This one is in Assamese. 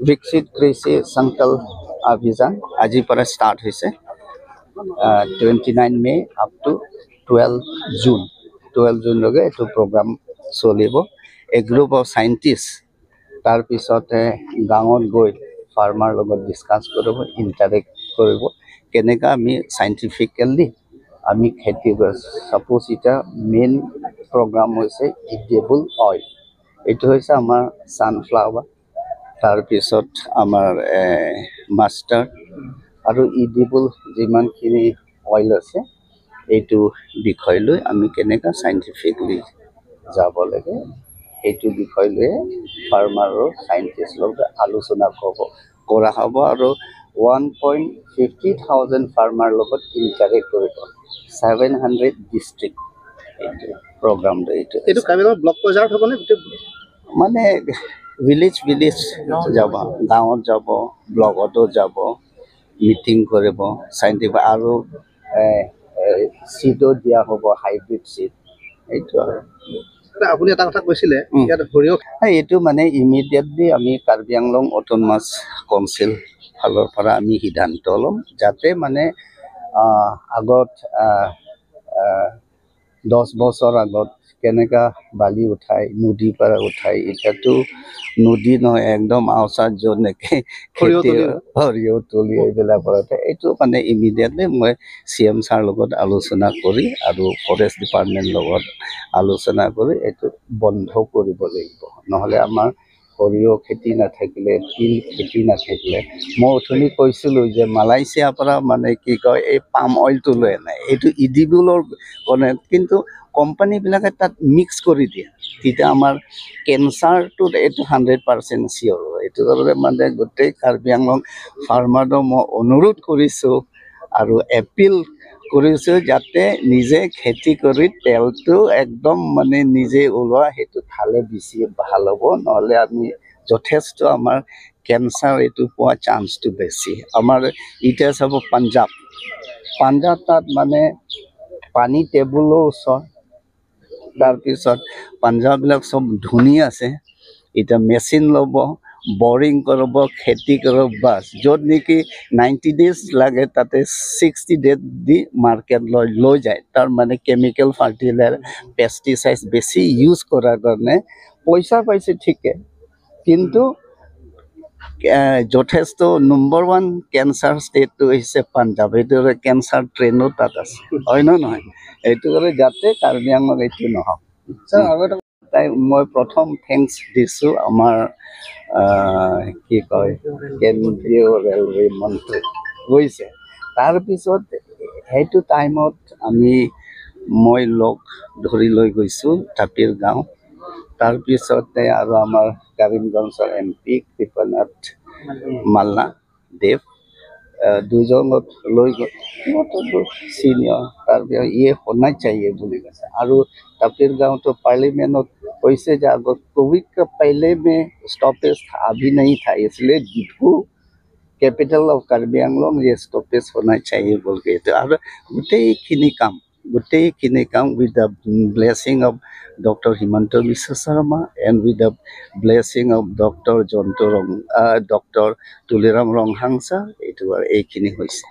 বিকশিত কৃষি সংকল্প অভিযান আজিৰ পৰা ষ্টাৰ্ট হৈছে, 29 May up to 12 June, 12 জুনলৈকে এইটো প্ৰগ্ৰাম চলিব। এ গ্ৰুপ অফ চাইণ্টিষ্ট তাৰপিছতে গাঁৱত গৈ ফাৰ্মাৰ লগত ডিছকাছ কৰিব, ইণ্টাৰেক্ট কৰিব, কেনেকুৱা আমি চাইণ্টিফিকেলি আমি খেতি। ছাপ'জ এতিয়া মেইন প্ৰগ্ৰাম হৈছে ইডিবল অইল, এইটো হৈছে আমাৰ ছানফ্লাৱাৰ, তাৰপিছত আমাৰ মাষ্টাৰ্ড আৰু ইডিবল যিমানখিনি অইল আছে, এইটো বিষয় লৈ আমি কেনেকুৱা চাইণ্টিফিকলি যাব লাগে, সেইটো বিষয় লৈয়ে ফাৰ্মাৰ আৰু চাইণ্টিষ্টৰ লগত আলোচনা কৰা হ'ব। আৰু 1.50 thousand farmer লগত ইণ্টাৰেক্ট কৰিব, 700 ডিষ্ট্ৰিক্ট এইটো প্ৰগ্ৰামটো এইটো। এইটো কাৰ্বি ব্লক পৰ্যায়ত হ'বনে গোটেই? মানে ভিলেজ ভিলেজ যাব, গাঁৱত যাব, ব্লকতো যাব, মিটিং কৰিব চাইণ্টিফিক আৰু চিডো দিয়া হ'ব, হাইব্ৰিড চিড, এইটো আৰু। আপুনি এটা কথা কৈছিলে, ইয়াত সৰিয়হ এইটো মানে ইমিডিয়েটলি আমি কাৰ্বি আংলং অট'নমাছ কাউন্সিল ফালৰ পৰা আমি সিদ্ধান্ত ল'ম, যাতে মানে আগত 10 বছৰ আগত কেনেকা বালি উঠাই, নদীৰ পৰা উঠাই, এতিয়াতো নদী নহয়, একদম আওচাত য'ত নেকি খেতি সৰিয়হ তলি এইবিলাক কৰোঁতে, এইটো মানে ইমিডিয়েটলি মই চি এম ছাৰ লগত আলোচনা কৰি আৰু ফৰেষ্ট ডিপাৰ্টমেণ্ট লগত আলোচনা কৰি এইটো বন্ধ কৰিব লাগিব। নহ'লে আমাৰ সৰিয়হ খেতি নাথাকিলে, তিল খেতি নাথাকিলে, মই অথনি কৈছিলোঁ যে মালয়েছিয়াৰ পৰা মানে কি কয় এই পাম অইলটো লৈ আনে, এইটো ইডিবলৰ কাৰণে, কিন্তু কোম্পানীবিলাকে তাত মিক্স কৰি দিয়ে, তেতিয়া আমাৰ কেঞ্চাৰটোত এইটো 100% চিয়'ৰ। এইটো কাৰণে মানে গোটেই কাৰ্বি আংলং ফাৰ্মাৰক মই অনুৰোধ কৰিছোঁ আৰু এপিল কৰিছোঁ, যাতে নিজে খেতি কৰি তেলটো একদম মানে নিজে ওলোৱা, সেইটো খালে বেছি ভাল হ'ব। নহ'লে আমি যথেষ্ট আমাৰ কেঞ্চাৰ এইটো পোৱা চান্সটো বেছি। আমাৰ এতিয়া চাব পাঞ্জাৱ, পাঞ্জাৱ তাত মানে পানী টেবুলৰ ওচৰ, তাৰপিছত পাঞ্জাৱবিলাক চব ধনী আছে। এতিয়া মেচিন ল'ব, বৰিং কৰিব, খেতি কৰিব, বাছ। য'ত নেকি 90 ডেইজ লাগে, তাতে 60 ডেজ দি মাৰ্কেট লৈ যায়। তাৰ মানে কেমিকেল ফাৰ্টিলাইজাৰ, পেষ্টিচাইড বেছি ইউজ কৰাৰ কাৰণে পইচা পাইছে ঠিকে, কিন্তু যথেষ্ট নম্বৰ ওৱান কেঞ্চাৰ ষ্টেটটো হৈছে পাঞ্জাৱ। এইটো কেঞ্চাৰ ট্ৰেইনো তাত আছে, হয় ন নহয়? এইটো কাৰণে যাতে কাৰ্বি আংলং এইটো নহওক। আৰু এটা তাই মই প্ৰথম thanks দিছোঁ আমাৰ কি কয় কেন্দ্ৰীয় ৰেলৱে মন্ত্ৰী বুজিছে। তাৰপিছত সেইটো টাইমত মই লগ ধৰি লৈ গৈছোঁ tapir গাঁও। তাৰপিছতে আৰু আমাৰ কৰিমগঞ্জৰ এম পি কৃপানাথ মাল্লা দেৱ, দুজনক লৈ গ'ল। সিহঁততো চিনিয়ৰ। তাৰপিছত ये होना चाहिए বুলি কৈছে। আৰু তাপিৰ গাঁৱতো পাৰ্লিমেণ্টত কৈছে যে আগত কোভিড का पहले में स्टॉपेज था, अभी नहीं था, इसलिए डिफू কেপিটেল অফ কাৰ্বি আংলং ये স্টপেজ होना चाहिए बोल के। এইটো আৰু গোটেইখিনি কাম with the blessing of Doctor Himanta Biswa Sarma and with the blessing of Doctor Jonto Rong, doctor Tuliram Ronghang sir, এইটো আৰু এইখিনি হৈছে।